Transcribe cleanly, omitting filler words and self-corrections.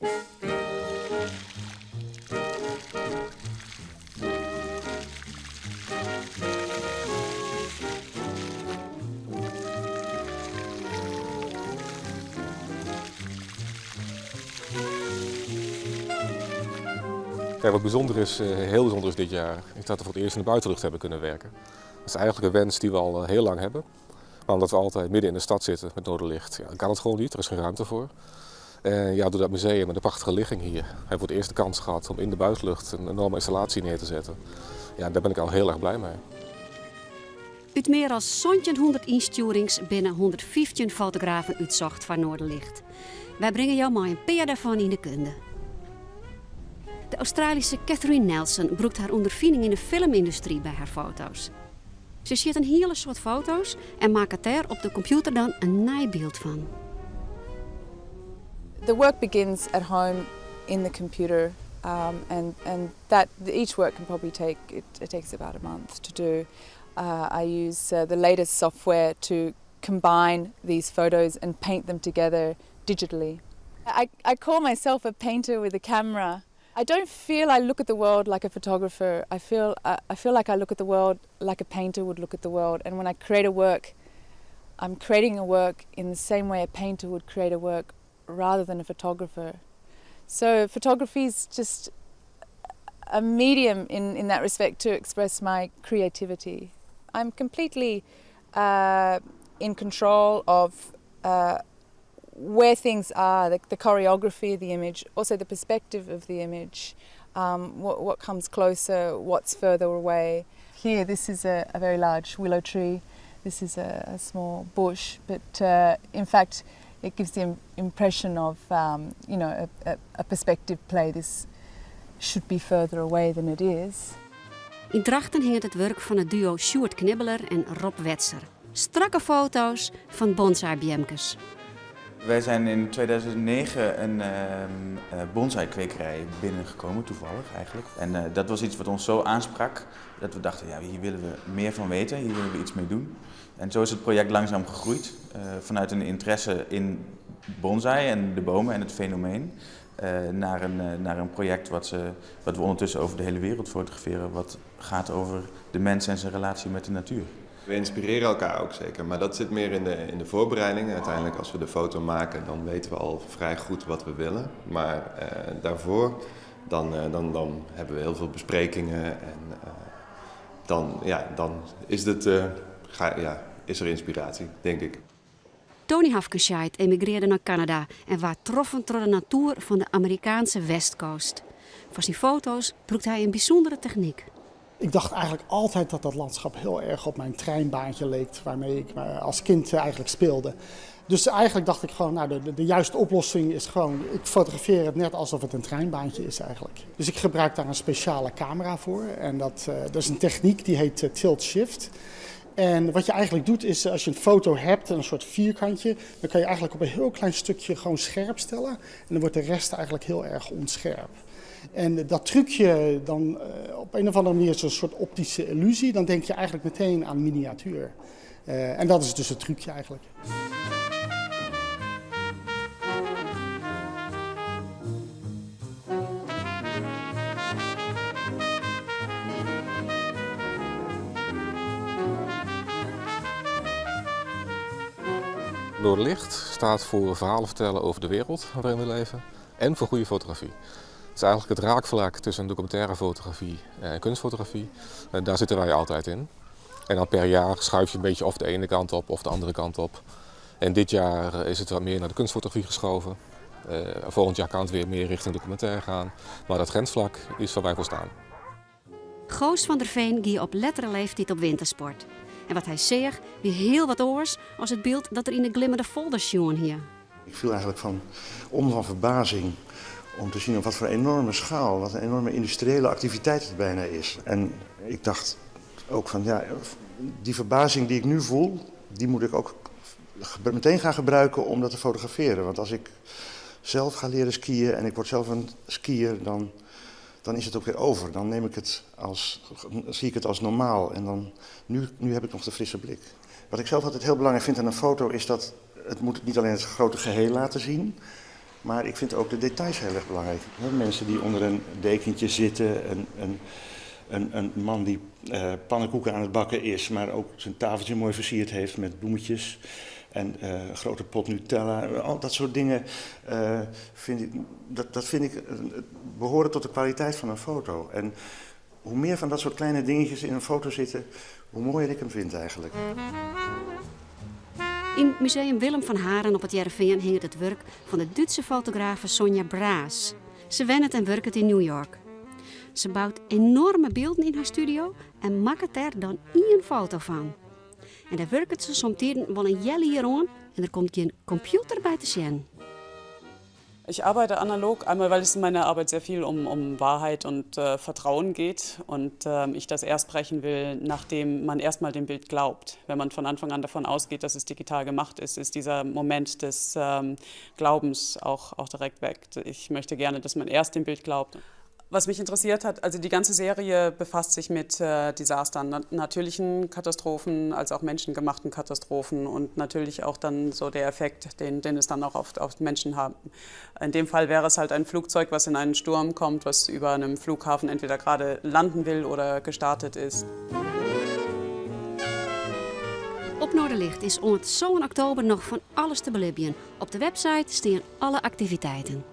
Kijk, wat bijzonder is, heel bijzonder is dit jaar, is dat we voor het eerst in de buitenlucht hebben kunnen werken. Dat is eigenlijk een wens die we al heel lang hebben. Maar omdat we altijd midden in de stad zitten met Noorderlicht, ja, dan kan het gewoon niet, er is geen ruimte voor. En ja, door dat museum en de prachtige ligging hier hebben we voor het eerst de kans gehad om in de buitenlucht een enorme installatie neer te zetten. Ja, daar ben ik al heel erg blij mee. Ut mear as 1700 ynstjoerings binne 115 fotografen útsocht foar Noorderlicht. Wy bringe jo mei in pear dêrfan yn de kunde. De Australyske Catherine Nelson brûkt har ûnderfining yn de filmyndustry by har foto's. Se sjit in hiele soad foto's en makket dêr op de kompjûter dan in nij byld fan. The work begins at home in the computer um, and, and that each work can probably take, it, it takes about a month to do. Uh, I use uh, the latest software to combine these photos and paint them together digitally. I, I call myself a painter with a camera. I don't feel I look at the world like a photographer. I feel, uh, I feel like I look at the world like a painter would look at the world. And when I create a work, I'm creating a work in the same way a painter would create a work rather than a photographer. So photography is just a medium in, in that respect to express my creativity. I'm completely uh, in control of uh, where things are, the, the choreography of the image, also the perspective of the image, um, what, what comes closer, what's further away. Here, this is a, a very large willow tree. This is a, a small bush, but uh, in fact, it gives the Im impression of, um, you know, a, a, a perspective play. This should be further away than it is. Yn Drachten hinget it wurk fan it duo Sjoerd Knibbeler en Rob Wetzer. Strakke foto's fan bonsaibeamkes. Wij zijn in 2009 een uh, bonsai-kwekerij binnengekomen, toevallig eigenlijk. En uh, dat was iets wat ons zo aansprak dat we dachten, ja, hier willen we meer van weten, hier willen we iets mee doen. En zo is het project langzaam gegroeid, uh, vanuit een interesse in bonsai en de bomen en het fenomeen. Uh, naar, een, uh, naar een project wat, ze, wat we ondertussen over de hele wereld fotograferen, wat gaat over de mens en zijn relatie met de natuur. We inspireren elkaar ook zeker, maar dat zit meer in de, in de voorbereiding. Uiteindelijk als we de foto maken, dan weten we al vrij goed wat we willen. Maar uh, daarvoor, dan, dan, dan hebben we heel veel besprekingen en dan, ja, dan is, het, ga, ja, is er inspiratie, denk ik. Tony Hafkenscheid emigrearde nei Kanada en waard troffen troch de natoer fan de Amerikaanske Westkust. Foar syn foto's brûkt hy in bysûndere technyk. Ik dacht eigenlijk altijd dat dat landschap heel erg op mijn treinbaantje leek, waarmee ik als kind eigenlijk speelde. Dus eigenlijk dacht ik gewoon, nou, de, de, de juiste oplossing is gewoon, ik fotografeer het net alsof het een treinbaantje is eigenlijk. Dus ik gebruik daar een speciale camera voor en dat, uh, dat is een techniek die heet uh, tilt shift. En wat je eigenlijk doet is, als je een foto hebt, een soort vierkantje, dan kan je eigenlijk op een heel klein stukje gewoon scherp stellen. En dan wordt de rest eigenlijk heel erg onscherp. En dat trucje, dan op een of andere manier is een soort optische illusie. Dan denk je eigenlijk meteen aan miniatuur. Uh, en dat is dus het trucje eigenlijk. Noorderlicht staat voor verhalen vertellen over de wereld waarin we leven en voor goede fotografie. Het is eigenlijk het raakvlak tussen documentaire fotografie en kunstfotografie. En daar zitten wij altijd in. En dan per jaar schuif je een beetje of de ene kant op of de andere kant op. En dit jaar is het wat meer naar de kunstfotografie geschoven. Uh, volgend jaar kan het weer meer richting documentaire gaan. Maar dat grensvlak is waar wij voor staan. Goos van der Veen gie op lettere leeftiid op wintersport. En wat hy seach wie hiel wat oars as it byld dat er yn de glimmende folders sjoen hie. Ik viel eigenlijk van, om van verbazing om te zien op wat voor enorme schaal, wat een enorme industriële activiteit het bijna is. En ik dacht ook van ja, die verbazing die ik nu voel, die moet ik ook meteen gaan gebruiken om dat te fotograferen. Want als ik zelf ga leren skiën en ik word zelf een skiër, dan, dan is het ook weer over. Dan neem ik het als, zie ik het als normaal en dan, nu, nu heb ik nog de frisse blik. Wat ik zelf altijd heel belangrijk vind aan een foto is dat het moet niet alleen het grote geheel laten zien. Maar ik vind ook de details heel erg belangrijk. Mensen die onder een dekentje zitten, een, een, een, een man die uh, pannenkoeken aan het bakken is, maar ook zijn tafeltje mooi versierd heeft met bloemetjes. En uh, een grote pot Nutella, al dat soort dingen uh, vind ik, dat, dat vind ik behoren tot de kwaliteit van een foto. En hoe meer van dat soort kleine dingetjes in een foto zitten, hoe mooier ik hem vind eigenlijk. Yn Museum Willem van Haren op It Hearrenfean hinget it wurk fan de Dútske fotografe Sonja Braas. Se wennet en wurket yn New York. Se bout enoarme bylden yn har studio en makket dêr dan ien foto fan. En dêr wurket se somtiden wol in healjier oan en der komt gjin kompjûter by te sjen. Ich arbeite analog, einmal weil es in meiner Arbeit sehr viel um, um Wahrheit und äh, Vertrauen geht und äh, ich das erst brechen will, nachdem man erstmal dem Bild glaubt. Wenn man von Anfang an davon ausgeht, dass es digital gemacht ist, ist dieser Moment des ähm, Glaubens auch, auch direkt weg. Ich möchte gerne, dass man erst dem Bild glaubt. Was mich interessiert hat, also die ganze Serie befasst sich mit äh, Desastern, natürlichen Katastrophen als auch menschengemachten Katastrophen und natürlich auch dann so der Effekt, den, den es dann auch auf, auf Menschen haben. In dem Fall wäre es halt ein Flugzeug, was in einen Sturm kommt, was über einem Flughafen entweder gerade landen will oder gestartet ist. Op Noorderlicht is oant 7 oktober noch fan alles te belibjen. Op de website steane alle aktiviteiten.